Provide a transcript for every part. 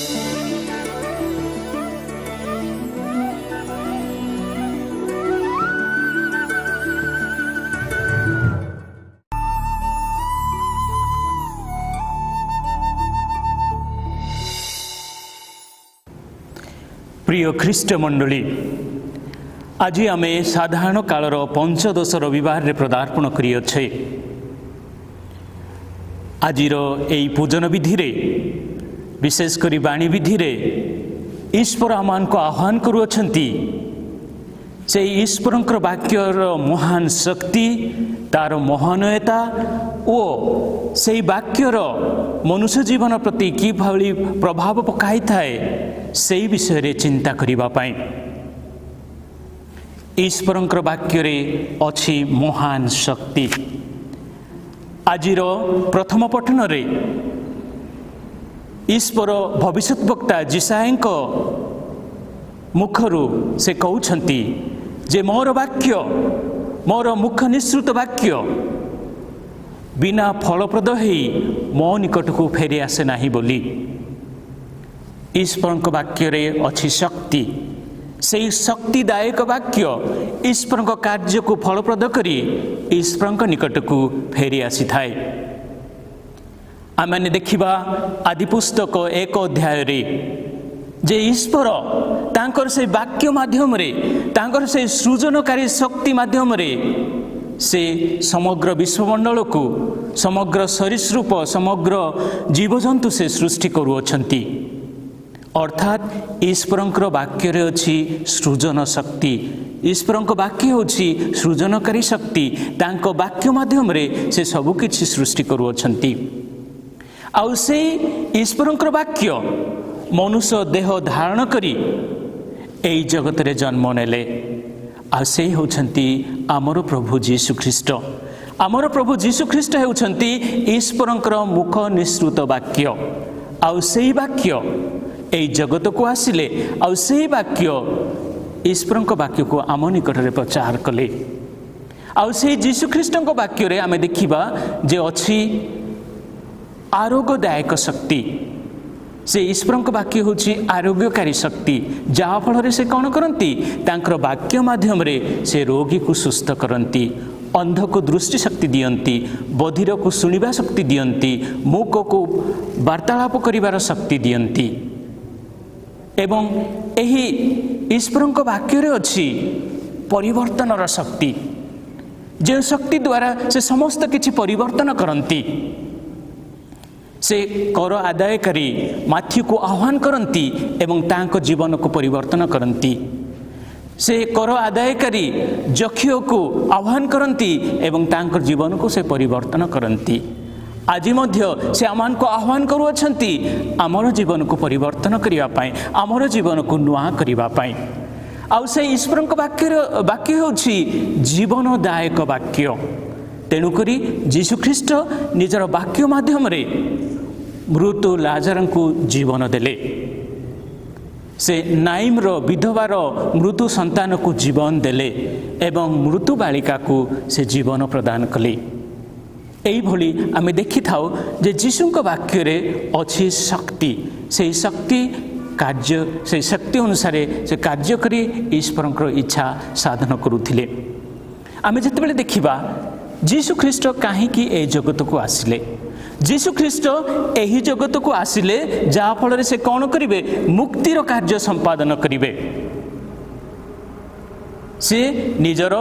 ପ୍ରିୟ ଖ୍ରୀଷ୍ଟମଣ୍ଡଳୀ, ଆଜି ଆମେ ସାଧାରଣ କାଳର ପଞ୍ଚଦଶ ରବିବାରରେ ପଦାର୍ପଣ କରିଅଛେ। ଆଜିର ଏହି ପୂଜନ ବିଧିରେ, ବିଶେଷ କରି ବାଣୀ ବିଧିରେ ଈଶ୍ୱର ଆମମାନଙ୍କୁ ଆହ୍ୱାନ କରୁଅଛନ୍ତି। ସେଇ ଈଶ୍ୱରଙ୍କର ବାକ୍ୟର ମହାନ ଶକ୍ତି, ତାର ମହାନୟତା ଓ ସେଇ ବାକ୍ୟର ମନୁଷ୍ୟ ଜୀବନ ପ୍ରତି କିଭଳି ପ୍ରଭାବ ପକାଇଥାଏ ସେଇ ବିଷୟରେ ଚିନ୍ତା କରିବା ପାଇଁ। ଈଶ୍ୱରଙ୍କର ବାକ୍ୟରେ ଅଛି ମହାନ ଶକ୍ତି। ଆଜିର ପ୍ରଥମ ପଠନରେ ଈଶ୍ୱର ଭବିଷ୍ୟତ ବକ୍ତା ଯିଶାଇୟଙ୍କ ମୁଖରୁ ସେ କହୁଛନ୍ତି ଯେ ମୋର ବାକ୍ୟ, ମୋର ମୁଖ ନିଃସୃତ ବାକ୍ୟ ବିନା ଫଳପ୍ରଦ ହେଇ ମୋ ନିକଟକୁ ଫେରି ଆସେ ନାହିଁ ବୋଲି। ଈଶ୍ୱରଙ୍କ ବାକ୍ୟରେ ଅଛି ଶକ୍ତି। ସେଇ ଶକ୍ତିଦାୟକ ବାକ୍ୟ ଈଶ୍ୱରଙ୍କ କାର୍ଯ୍ୟକୁ ଫଳପ୍ରଦ କରି ଈଶ୍ୱରଙ୍କ ନିକଟକୁ ଫେରି ଆସିଥାଏ। ଆମେମାନେ ଦେଖିବା ଆଦିପୁସ୍ତକ 1 ଅଧ୍ୟାୟରେ ଯେ ଈଶ୍ୱର ତାଙ୍କର ସେଇ ବାକ୍ୟ ମାଧ୍ୟମରେ, ତାଙ୍କର ସେଇ ସୃଜନକାରୀ ଶକ୍ତି ମାଧ୍ୟମରେ ସେ ସମଗ୍ର ବିଶ୍ୱମଣ୍ଡଳକୁ, ସମଗ୍ର ସରୀସୃପ, ସମଗ୍ର ଜୀବଜନ୍ତୁ ସେ ସୃଷ୍ଟି କରୁଅଛନ୍ତି। ଅର୍ଥାତ୍ ଈଶ୍ୱରଙ୍କର ବାକ୍ୟରେ ଅଛି ସୃଜନ ଶକ୍ତି। ଈଶ୍ୱରଙ୍କ ବାକ୍ୟ ହେଉଛି ସୃଜନକାରୀ ଶକ୍ତି। ତାଙ୍କ ବାକ୍ୟ ମାଧ୍ୟମରେ ସେ ସବୁକିଛି ସୃଷ୍ଟି କରୁଅଛନ୍ତି। ଆଉ ସେଇ ଈଶ୍ୱରଙ୍କର ବାକ୍ୟ ମନୁଷ୍ୟ ଦେହ ଧାରଣ କରି ଏଇ ଜଗତରେ ଜନ୍ମ ନେଲେ। ଆଉ ସେଇ ହେଉଛନ୍ତି ଆମର ପ୍ରଭୁ ଯୀଶୁଖ୍ରୀଷ୍ଟ। ଆମର ପ୍ରଭୁ ଯୀଶୁଖ୍ରୀଷ୍ଟ ହେଉଛନ୍ତି ଈଶ୍ୱରଙ୍କର ମୁଖ ନିଃସୃତ ବାକ୍ୟ। ଆଉ ସେଇ ବାକ୍ୟ ଏଇ ଜଗତକୁ ଆସିଲେ, ଆଉ ସେଇ ବାକ୍ୟ ଈଶ୍ୱରଙ୍କ ବାକ୍ୟକୁ ଆମ ନିକଟରେ ପ୍ରଚାର କଲେ। ଆଉ ସେଇ ଯୀଶୁଖ୍ରୀଷ୍ଟଙ୍କ ବାକ୍ୟରେ ଆମେ ଦେଖିବା ଯେ ଅଛି ଆରୋଗ୍ୟଦାୟକ ଶକ୍ତି। ସେ ଈଶ୍ୱରଙ୍କ ବାକ୍ୟ ହେଉଛି ଆରୋଗ୍ୟକାରୀ ଶକ୍ତି, ଯାହାଫଳରେ ସେ କ'ଣ କରନ୍ତି? ତାଙ୍କର ବାକ୍ୟ ମାଧ୍ୟମରେ ସେ ରୋଗୀକୁ ସୁସ୍ଥ କରନ୍ତି, ଅନ୍ଧକୁ ଦୃଷ୍ଟିଶକ୍ତି ଦିଅନ୍ତି, ବଧିରକୁ ଶୁଣିବା ଶକ୍ତି ଦିଅନ୍ତି, ମୂକକୁ ବାର୍ତ୍ତାଳାପ କରିବାର ଶକ୍ତି ଦିଅନ୍ତି। ଏବଂ ଏହି ଈଶ୍ୱରଙ୍କ ବାକ୍ୟରେ ଅଛି ପରିବର୍ତ୍ତନର ଶକ୍ତି, ଯେଉଁ ଶକ୍ତି ଦ୍ୱାରା ସେ ସମସ୍ତ କିଛି ପରିବର୍ତ୍ତନ କରନ୍ତି। ସେ କର ଆଦାୟକାରୀ ମାଥ୍ୟୁକୁ ଆହ୍ୱାନ କରନ୍ତି ଏବଂ ତାଙ୍କ ଜୀବନକୁ ପରିବର୍ତ୍ତନ କରନ୍ତି। ସେ କର ଆଦାୟକାରୀ ଯକ୍ଷକୁ ଆହ୍ୱାନ କରନ୍ତି ଏବଂ ତାଙ୍କ ଜୀବନକୁ ସେ ପରିବର୍ତ୍ତନ କରନ୍ତି। ଆଜି ମଧ୍ୟ ସେ ଆମମାନଙ୍କୁ ଆହ୍ୱାନ କରୁଅଛନ୍ତି ଆମର ଜୀବନକୁ ପରିବର୍ତ୍ତନ କରିବା ପାଇଁ, ଆମର ଜୀବନକୁ ନୂଆ କରିବା ପାଇଁ। ଆଉ ସେ ଈଶ୍ୱରଙ୍କ ବାକ୍ୟ ହେଉଛି ଜୀବନଦାୟକ ବାକ୍ୟ। ତେଣୁକରି ଯୀଶୁଖ୍ରୀଷ୍ଟ ନିଜର ବାକ୍ୟ ମାଧ୍ୟମରେ ମୃତ ଲାଜାରଙ୍କୁ ଜୀବନ ଦେଲେ। ସେ ନାଇମର ବିଧବାର ମୃତ ସନ୍ତାନକୁ ଜୀବନ ଦେଲେ ଏବଂ ମୃତ ବାଳିକାକୁ ସେ ଜୀବନ ପ୍ରଦାନ କଲେ। ଏଇଭଳି ଆମେ ଦେଖିଥାଉ ଯେ ଯୀଶୁଙ୍କ ବାକ୍ୟରେ ଅଛି ଶକ୍ତି। ସେଇ ଶକ୍ତି କାର୍ଯ୍ୟ, ସେଇ ଶକ୍ତି ଅନୁସାରେ ସେ କାର୍ଯ୍ୟ କରି ଈଶ୍ୱରଙ୍କର ଇଚ୍ଛା ସାଧନ କରୁଥିଲେ। ଆମେ ଯେତେବେଳେ ଦେଖିବା ଯୀଶୁଖ୍ରୀଷ୍ଟ କାହିଁକି ଏ ଜଗତକୁ ଆସିଲେ, ଯୀଶୁଖ୍ରୀଷ୍ଟ ଏହି ଜଗତକୁ ଆସିଲେ ଯାହାଫଳରେ ସେ କ'ଣ କରିବେ? ମୁକ୍ତିର କାର୍ଯ୍ୟ ସମ୍ପାଦନ କରିବେ। ସେ ନିଜର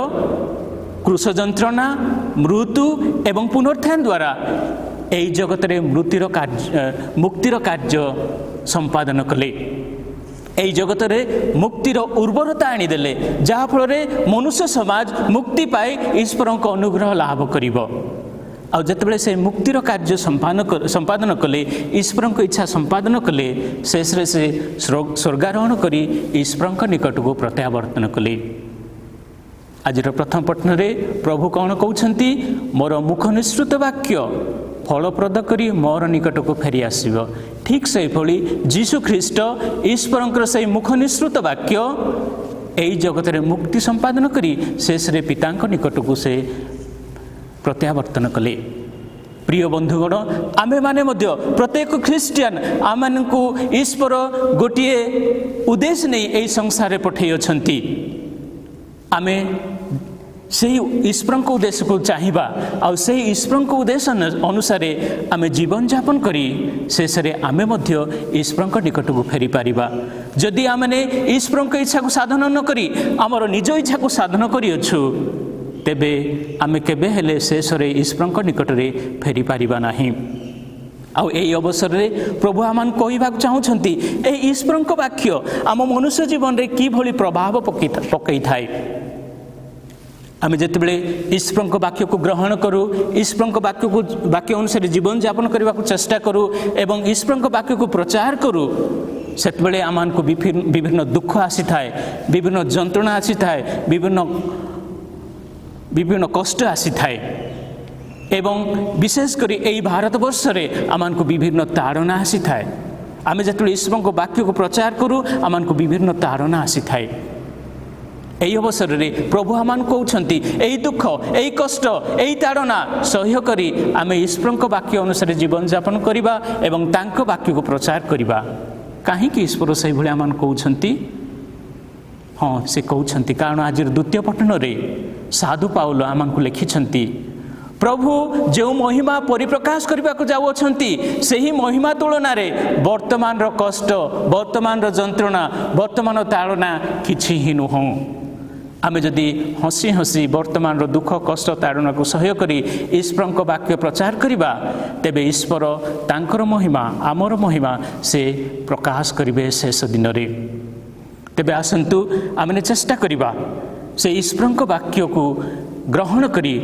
କ୍ରୁଶ ଯନ୍ତ୍ରଣା, ମୃତ୍ୟୁ ଏବଂ ପୁନରୁତ୍ଥାନ ଦ୍ୱାରା ଏହି ଜଗତରେ ମୁକ୍ତିର କାର୍ଯ୍ୟ ସମ୍ପାଦନ କଲେ। ଏହି ଜଗତରେ ମୁକ୍ତିର ଉର୍ବରତା ଆଣିଦେଲେ, ଯାହାଫଳରେ ମନୁଷ୍ୟ ସମାଜ ମୁକ୍ତି ପାଇ ଈଶ୍ୱରଙ୍କ ଅନୁଗ୍ରହ ଲାଭ କରିବ। ଆଉ ଯେତେବେଳେ ସେ ମୁକ୍ତିର କାର୍ଯ୍ୟ ସମ୍ପାଦନ କଲେ, ଈଶ୍ୱରଙ୍କ ଇଚ୍ଛା ସମ୍ପାଦନ କଲେ, ଶେଷରେ ସେ ସ୍ୱର୍ଗାରୋହଣ କରି ଈଶ୍ୱରଙ୍କ ନିକଟକୁ ପ୍ରତ୍ୟାବର୍ତ୍ତନ କଲେ। ଆଜିର ପ୍ରଥମ ପଠନରେ ପ୍ରଭୁ କ'ଣ କହୁଛନ୍ତି? ମୋର ମୁଖ ନିଃସୃତ ବାକ୍ୟ ଫଳପ୍ରଦ କରି ମୋର ନିକଟକୁ ଫେରି ଆସିବ। ଠିକ୍ ସେହିଭଳି ଯୀଶୁଖ୍ରୀଷ୍ଟ ଈଶ୍ୱରଙ୍କର ସେହି ମୁଖ ନିଃସୃତ ବାକ୍ୟ ଏହି ଜଗତରେ ମୁକ୍ତି ସମ୍ପାଦନ କରି ଶେଷରେ ପିତାଙ୍କ ନିକଟକୁ ସେ ପ୍ରତ୍ୟାବର୍ତ୍ତନ କଲେ। ପ୍ରିୟ ବନ୍ଧୁଗଣ, ଆମେମାନେ ମଧ୍ୟ ପ୍ରତ୍ୟେକ ଖ୍ରୀଷ୍ଟିଆନ ଆମମାନଙ୍କୁ ଈଶ୍ୱର ଗୋଟିଏ ଉଦ୍ଦେଶ୍ୟ ନେଇ ଏହି ସଂସାରରେ ପଠାଇଅଛନ୍ତି। ଆମେ ସେହି ଈଶ୍ୱରଙ୍କ ଉଦ୍ଦେଶ୍ୟକୁ ଚାହିଁବା ଆଉ ସେହି ଈଶ୍ୱରଙ୍କ ଉଦ୍ଦେଶ୍ୟ ଅନୁସାରେ ଆମେ ଜୀବନଯାପନ କରି ଶେଷରେ ଆମେ ମଧ୍ୟ ଈଶ୍ୱରଙ୍କ ନିକଟକୁ ଫେରିପାରିବା। ଯଦି ଆମେ ଈଶ୍ୱରଙ୍କ ଇଚ୍ଛାକୁ ସାଧନ ନ କରି ଆମର ନିଜ ଇଚ୍ଛାକୁ ସାଧନ କରିଅଛୁ, ତେବେ ଆମେ କେବେ ହେଲେ ଶେଷରେ ଈଶ୍ୱରଙ୍କ ନିକଟରେ ଫେରିପାରିବା ନାହିଁ। ଆଉ ଏହି ଅବସରରେ ପ୍ରଭୁ ଆମମାନଙ୍କୁ କହିବାକୁ ଚାହୁଁଛନ୍ତି, ଏହି ଈଶ୍ୱରଙ୍କ ବାକ୍ୟ ଆମ ମନୁଷ୍ୟ ଜୀବନରେ କିଭଳି ପ୍ରଭାବ ପକାଇଥାଏ। ଆମେ ଯେତେବେଳେ ଈଶ୍ୱରଙ୍କ ବାକ୍ୟକୁ ଗ୍ରହଣ କରୁ, ଈଶ୍ୱରଙ୍କ ବାକ୍ୟ ଅନୁସାରେ ଜୀବନଯାପନ କରିବାକୁ ଚେଷ୍ଟା କରୁ ଏବଂ ଈଶ୍ୱରଙ୍କ ବାକ୍ୟକୁ ପ୍ରଚାର କରୁ, ସେତେବେଳେ ଆମମାନଙ୍କୁ ବିଭିନ୍ନ ଦୁଃଖ ଆସିଥାଏ, ବିଭିନ୍ନ ଯନ୍ତ୍ରଣା ଆସିଥାଏ, ବିଭିନ୍ନ କଷ୍ଟ ଆସିଥାଏ ଏବଂ ବିଶେଷ କରି ଏହି ଭାରତବର୍ଷରେ ଆମମାନଙ୍କୁ ବିଭିନ୍ନ ତାଡ଼ନା ଆସିଥାଏ। ଆମେ ଯେତେବେଳେ ଈଶ୍ୱରଙ୍କ ବାକ୍ୟକୁ ପ୍ରଚାର କରୁ, ଆମମାନଙ୍କୁ ବିଭିନ୍ନ ତାଡ଼ନା ଆସିଥାଏ। ଏହି ଅବସରରେ ପ୍ରଭୁ ଆମମାନଙ୍କୁ କହୁଛନ୍ତି, ଏହି ଦୁଃଖ, ଏହି କଷ୍ଟ, ଏହି ତାଡ଼ନା ସହ୍ୟ କରି ଆମେ ଈଶ୍ୱରଙ୍କ ବାକ୍ୟ ଅନୁସାରେ ଜୀବନଯାପନ କରିବା ଏବଂ ତାଙ୍କ ବାକ୍ୟକୁ ପ୍ରଚାର କରିବା। କାହିଁକି ଈଶ୍ୱର ସେଇଭଳି ଆମମାନଙ୍କୁ କହୁଛନ୍ତି? ହଁ, ସେ କହୁଛନ୍ତି କାରଣ ଆଜିର ଦ୍ୱିତୀୟ ପଠନରେ ସାଧୁ ପାଉଲ ଆମମାନଙ୍କୁ ଲେଖିଛନ୍ତି, ପ୍ରଭୁ ଯେଉଁ ମହିମା ପରିପ୍ରକାଶ କରିବାକୁ ଯାଉଅଛନ୍ତି, ସେହି ମହିମା ତୁଳନାରେ ବର୍ତ୍ତମାନର କଷ୍ଟ, ବର୍ତ୍ତମାନର ଯନ୍ତ୍ରଣା, ବର୍ତ୍ତମାନର ତାଡ଼ନା କିଛି ହିଁ ନୁହଁ। ଆମେ ଯଦି ହସି ହସି ବର୍ତ୍ତମାନର ଦୁଃଖ, କଷ୍ଟ, ତାଡ଼ନାକୁ ସହ୍ୟ କରି ଈଶ୍ୱରଙ୍କ ବାକ୍ୟ ପ୍ରଚାର କରିବା, ତେବେ ଈଶ୍ୱର ତାଙ୍କର ମହିମା, ଆମର ମହିମା ସେ ପ୍ରକାଶ କରିବେ ଶେଷ ଦିନରେ। ତେବେ ଆସନ୍ତୁ ଆମେ ଚେଷ୍ଟା କରିବା ସେ ଈଶ୍ୱରଙ୍କ ବାକ୍ୟକୁ ଗ୍ରହଣ କରି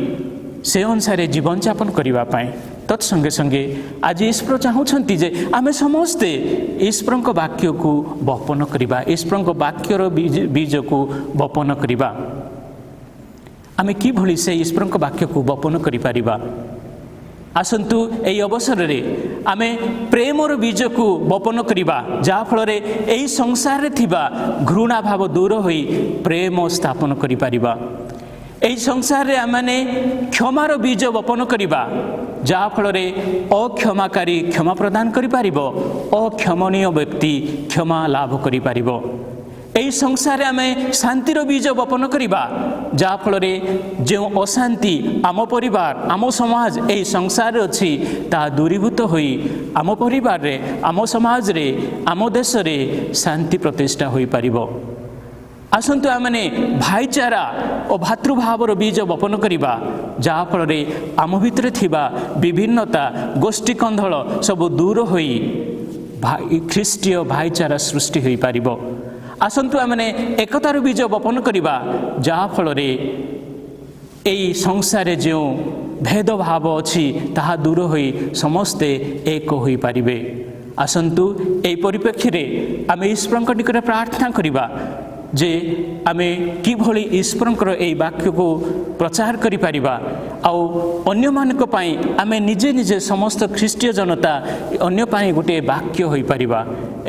ସେ ଅନୁସାରେ ଜୀବନଯାପନ କରିବା ପାଇଁ। ତତ୍ସଙ୍ଗେ ସଙ୍ଗେ ଆଜି ଈଶ୍ୱର ଚାହୁଁଛନ୍ତି ଯେ ଆମେ ସମସ୍ତେ ଈଶ୍ୱରଙ୍କ ବାକ୍ୟକୁ ବପନ କରିବା, ଈଶ୍ୱରଙ୍କ ବାକ୍ୟର ବୀଜକୁ ବପନ କରିବା। ଆମେ କିଭଳି ସେ ଈଶ୍ୱରଙ୍କ ବାକ୍ୟକୁ ବପନ କରିପାରିବା? ଆସନ୍ତୁ ଏହି ଅବସରରେ ଆମେ ପ୍ରେମର ବୀଜକୁ ବପନ କରିବା, ଯାହାଫଳରେ ଏହି ସଂସାରରେ ଥିବା ଘୃଣା ଭାବ ଦୂର ହୋଇ ପ୍ରେମ ସ୍ଥାପନ କରିପାରିବା। ଏହି ସଂସାରରେ ଆମେମାନେ କ୍ଷମାର ବୀଜ ବପନ କରିବା, ଯାହାଫଳରେ ଅକ୍ଷମାକାରୀ କ୍ଷମା ପ୍ରଦାନ କରିପାରିବ, ଅକ୍ଷମଣୀୟ ବ୍ୟକ୍ତି କ୍ଷମା ଲାଭ କରିପାରିବ। ଏହି ସଂସାରରେ ଆମେ ଶାନ୍ତିର ବୀଜ ବପନ କରିବା, ଯାହାଫଳରେ ଯେଉଁ ଅଶାନ୍ତି ଆମ ପରିବାର, ଆମ ସମାଜ, ଏହି ସଂସାରରେ ଅଛି, ତାହା ଦୂରୀଭୂତ ହୋଇ ଆମ ପରିବାରରେ, ଆମ ସମାଜରେ, ଆମ ଦେଶରେ ଶାନ୍ତି ପ୍ରତିଷ୍ଠା ହୋଇପାରିବ। ଆସନ୍ତୁ ଆମେମାନେ ଭାଇଚାରା ଓ ଭାତୃଭାବର ବୀଜ ବପନ କରିବା, ଯାହାଫଳରେ ଆମ ଭିତରେ ଥିବା ବିଭିନ୍ନତା, ଗୋଷ୍ଠୀ କନ୍ଦଳ ସବୁ ଦୂର ହୋଇ ଖ୍ରୀଷ୍ଟୀୟ ଭାଇଚାରା ସୃଷ୍ଟି ହୋଇପାରିବ। ଆସନ୍ତୁ ଆମେମାନେ ଏକତାର ବୀଜ ବପନ କରିବା, ଯାହାଫଳରେ ଏହି ସଂସାରରେ ଯେଉଁ ଭେଦଭାବ ଅଛି ତାହା ଦୂର ହୋଇ ସମସ୍ତେ ଏକ ହୋଇପାରିବେ। ଆସନ୍ତୁ ଏହି ପରିପ୍ରେକ୍ଷୀରେ ଆମେ ଈଶ୍ୱରଙ୍କ ନିକଟରେ ପ୍ରାର୍ଥନା କରିବା ଯେ ଆମେ କିଭଳି ଈଶ୍ୱରଙ୍କର ଏହି ବାକ୍ୟକୁ ପ୍ରଚାର କରିପାରିବା ଆଉ ଅନ୍ୟମାନଙ୍କ ପାଇଁ ଆମେ ନିଜେ ନିଜେ ସମସ୍ତ ଖ୍ରୀଷ୍ଟୀୟ ଜନତା ଅନ୍ୟ ପାଇଁ ଗୋଟିଏ ବାକ୍ୟ ହୋଇପାରିବା।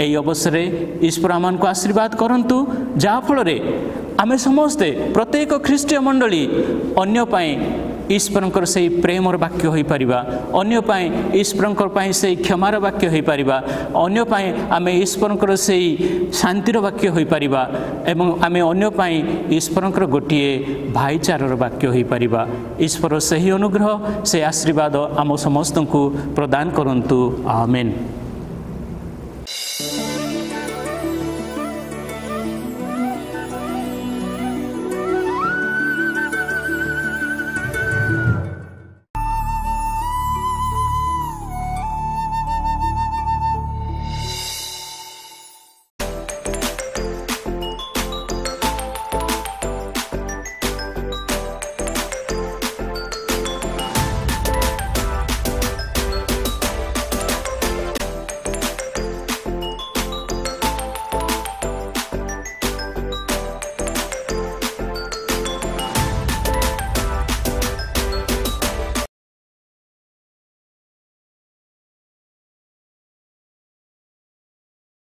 ଏହି ଅବସରରେ ଈଶ୍ୱର ଆମମାନଙ୍କୁ ଆଶୀର୍ବାଦ କରନ୍ତୁ, ଯାହାଫଳରେ ଆମେ ସମସ୍ତେ ପ୍ରତ୍ୟେକ ଖ୍ରୀଷ୍ଟୀୟ ମଣ୍ଡଳୀ ଅନ୍ୟ ପାଇଁ ଈଶ୍ୱରଙ୍କର ସେଇ ପ୍ରେମର ବାକ୍ୟ ହୋଇପାରିବା, ଅନ୍ୟ ପାଇଁ ଈଶ୍ୱରଙ୍କ ପାଇଁ ସେଇ କ୍ଷମାର ବାକ୍ୟ ହୋଇପାରିବା, ଅନ୍ୟ ପାଇଁ ଆମେ ଈଶ୍ୱରଙ୍କର ସେଇ ଶାନ୍ତିର ବାକ୍ୟ ହୋଇପାରିବା ଏବଂ ଆମେ ଅନ୍ୟ ପାଇଁ ଈଶ୍ୱରଙ୍କର ଗୋଟିଏ ଭାଇଚାରାର ବାକ୍ୟ ହୋଇପାରିବା। ଈଶ୍ୱର ସେହି ଅନୁଗ୍ରହ, ସେ ଆଶୀର୍ବାଦ ଆମ ସମସ୍ତଙ୍କୁ ପ୍ରଦାନ କରନ୍ତୁ। ଆମେନ୍।